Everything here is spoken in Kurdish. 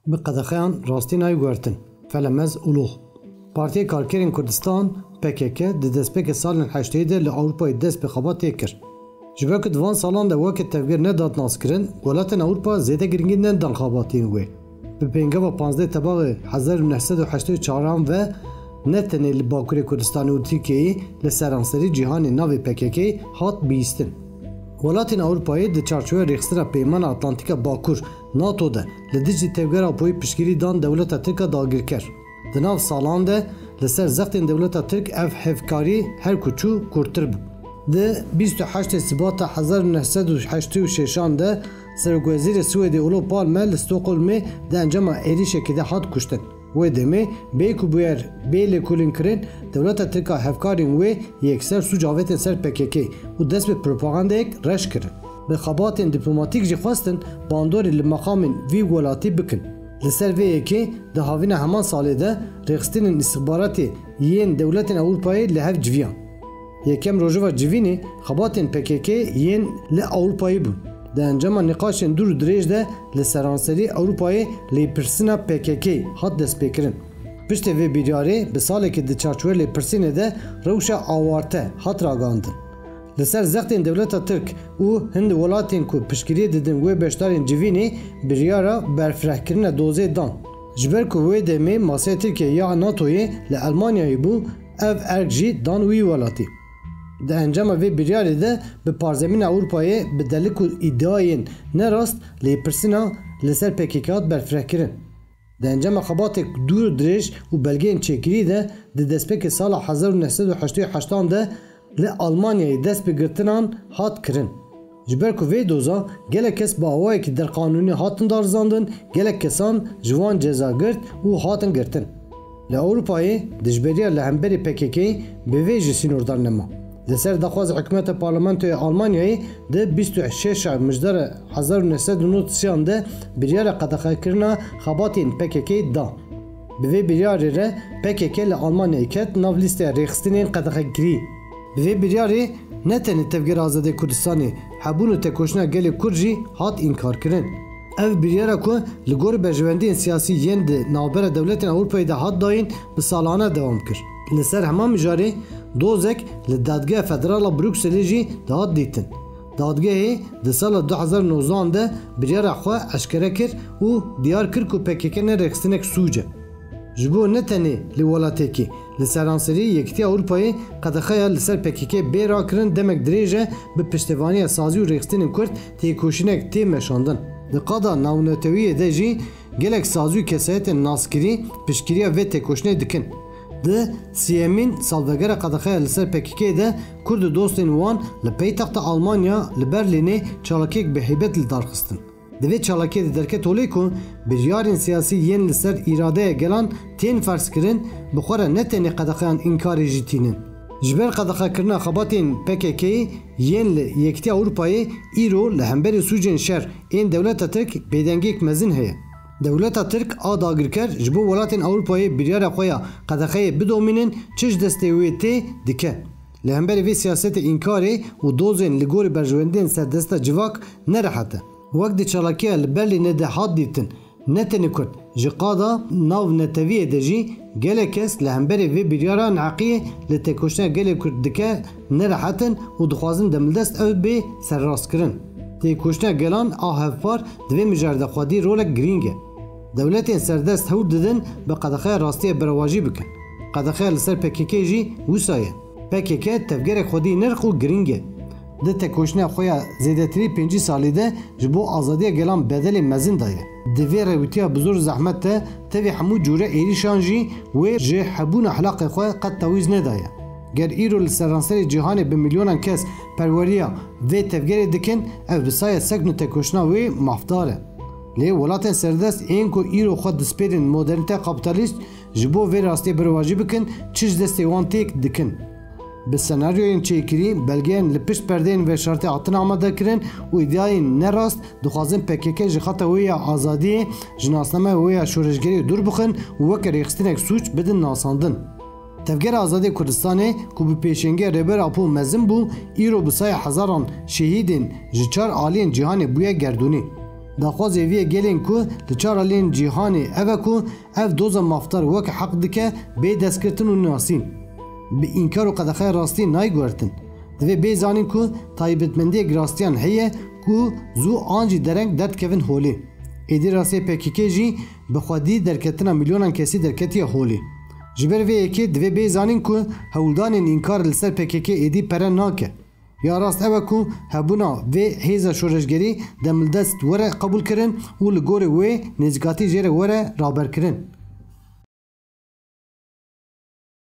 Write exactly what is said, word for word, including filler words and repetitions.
Bi qedexeyan rastî nayê guhertin. Felemez Uluğ. Partiyê Karkerên Kurdistan, P K K, di destpêkê salên heştêyî de li Ewropayê dest bi xebatê kir. Ji ber ku di van salan de weke tevger nedat naskirin, welatên Ewropa zêde giringî nedan xebatên wê. Bi pêngava panzdeh Tebaxê hezar û neh sed û heştê û çaran ve ne tenê li Bakurê Kurdistanê û Tirkiyeyê, li seranserî cîhanê navê P K K hat bihîstin. Welatên Ewropayê di çarçoveya rêxistina Peymana Atlantîka Bakur, NATO, de li dijî tevgera Apoyî piştgirî dan dewleta Tirk a dagirker. Di nav salan de li ser zextên dewleta Tirk ev hevkarî her ku çû kûrtir bû. Di bîst û heştê Sibata hezar û neh sed û heştê û şeşan de Serokwezîrê Swêdê Olof Palme li Stockholmê di encama êrîşekê de hat kuştin. Wê demê bê ku bûyer bê lêkolînkirin, dewleta Tirk a hevkarên wê yekser sûc avêtin ser P K K û dest bi propagandayek reş kirin. Bi xebatên dîplomatîk jî xwestin bandorê li meqamên vî welatî bikin. Li ser vê yekê di havîna heman salê de rêxistinên îstixbaratê yên dewletên Ewropayê li hev civiyan. Yekem Rojova Civînê xebatên P K K yên li Ewropayê bûn. Di encama nîqaşên dûr û dirêj de li seranserî Ewropayê lêpirsîna P K K hat destpêkirin. Piştî vê biryarê bi salekê di çarçoveya lêpirsînê de rewşa awarte hat ragihandin. Li ser zextên dewleta Tirk û hin welatên ku piştgiriyê didin wê beşdarên civînê biryara berfirehkirina dozê dan. Ji ber ku wê demê masaya Tirkiyeyê ya NATOyê li Elmanyayê bû, ev erk jî dan wî welatî. Di encama vê biryarê de bi parzemîna Ewropayê bi delik û îdiayên nerast lêpirsîna li ser P K K hat berfirehkirin. Di encama xebatê dûr û dirêj û belgeyên çêkirî de di destpêkê sala hezar û neh sed û heştê û heştan de li Almanyayê dest bi girtinan hat kirin. Ji ber ku vê doza gelek kes bi awayekî derqanûnî hatin darizandin, gelek kesan ji wan ceza girt û hatin girtin. Li Ewropayê dijberiya li hemberî P K K bi vê jî sînordar nema. Li ser daxwaza hikûmeta parlamentoya Almanyayê di bîst û şeş a mijdara hezar û neh sed û nod û sê an de biryara qedexekirina xebatên P K K da. Bi vê biryarê re P K K li Almanyayê ket nav lîsteya rêxistinên qedexekirî. Bi vê biryarê ne tenê Tevgera Azadiyê Kurdistanê, Hebûn û Tekoşîna Gelê Kurd jî hat înkarkirin. Ev biryara ku li gor berjewendiyên siyasî yên di navbera dewletên Ewropayê de hat dayîn, bi salane dewam kir. Li ser heman mijarê dozek li Dadgeha Federal a Brukselê jî dihat dîtin. Dadgehê di sala du hezar û nozdehan de biryara xwe eşkere kir û diyar kir ku P K K ne rêxistinek sûc e. Ji bo ne tenê li welatekî, li seranserî Yekîtiya Ewropayê qedexeya li ser P K K bê rakirin demek dirêj e, bi piştevaniya sazî û rêxistinên Kurd têkoşînek tê meşandin. Di qada navnetewiyê de jî gelek sazî û kesayetên naskirî piştgiriya vê têkoşînê dikin. Di siyemîn salvegera qedexeya li ser P K K de Kurd û dostên wan li paytexta Almanya li Berlînê çalakiyek bi heybet li dar xistin. Di vê çalakiyê de derket holê ku biryarên siyasî yên li ser îradeya gelan tên ferzkirin, bi xwe re ne tenê qedexeyan înkarê jî tînin. Ji ber qedexekirina xebatên P K K yên li Yekîtiya Ewropayê îro li hemberî sûcên şer ên dewleta Tirk bêdengiyek mezin heye. Dewleta Tirk a dagirker ji bo welatên Ewropayê biryara xwe ya qedexeyê bidomînin çi ji destê wê tê dike. Li hemberî vê siyasetê înkarê û dozên li gorî berjewendiyên serdesta civak nerehet e. Wek di çalakiya li Berlînê de hat dîtin, ne tenê Kurd, ji qada navnetewiyê de jî gelek kes li hemberî vê biryara neheqiyê li têkoşîna gelê Kurd dike nerehet in û dixwazin demildest ew bê serrastkirin. Têkoşîna gelan a hevpar di vê mijarê de xwedî rolek girîng e. Dewletên serdest hewl didin bi qedexeya rastiyê berevajî bikin. Qedexeya li ser P K K jî wisa ye. P K K tevgerek xwedî nirx û girîng e. Di têkoşîna xwe ya zêdetirî pêncî salî de ji bo azadiya gelan bedelê mezin daye. Di vê rêwîtiya bi zor û zehmet de tevî hemû cûre êrîşan jî wê ji hebûna hilaqê xwe qet tawîz nedaye. Ger îro li seranserê cîhanê bi milyonan kes perweriya vê tevgerê dikin, ev bi saya sekn û têkoşîna wê mafdar e. Lê welatên serdest ên ku îro xwe dispêrin modernîteya kapîtalîst, ji bo vê rastiyê berevajî bikin, çi ji destê wan têk dikin. Bi senaryoyên çêkirî, belgeyên li pişt perdeyên veşartî hatin amadekirin û îdîayên nerast dixwazin P K K ji xeta wê ya azadiyê, ji nasnameya wê ya şoreşgeriyê dûr bixin û weke rêxistinek sûc bidin nasandin. Tevgera Azadiyê Kurdistanê ku bi pêşengiya Rêber Apo mezin bû, îro bi saya hezaran şehîdên ji çar aliyên cîhanê bûye gerdûnî. Daxwazê vê gelên ku li çar aliyên cîhanê ev e ku ev doza mafdar weke heq dike bê destgirtin û nasîn. Bi înkar û qedexeya rastî nayê guhertin. Divê bê zanîn ku taybetmendiyek rastiyan heye ku zû an jî dereng derdikevin holê. Êdî rastiyê P K K jî bi xwedî derketina milyonan kesî derketiye holê. Ji ber vê yekê divê bê zanîn ku hewldanên înkar li ser P K K êdî pere nake. Ya rast ew e ku hebûna vê hêza şoreşgerî demildest were qebûlkirin û li gorî wê nêzîkatî jê re were raberkirin.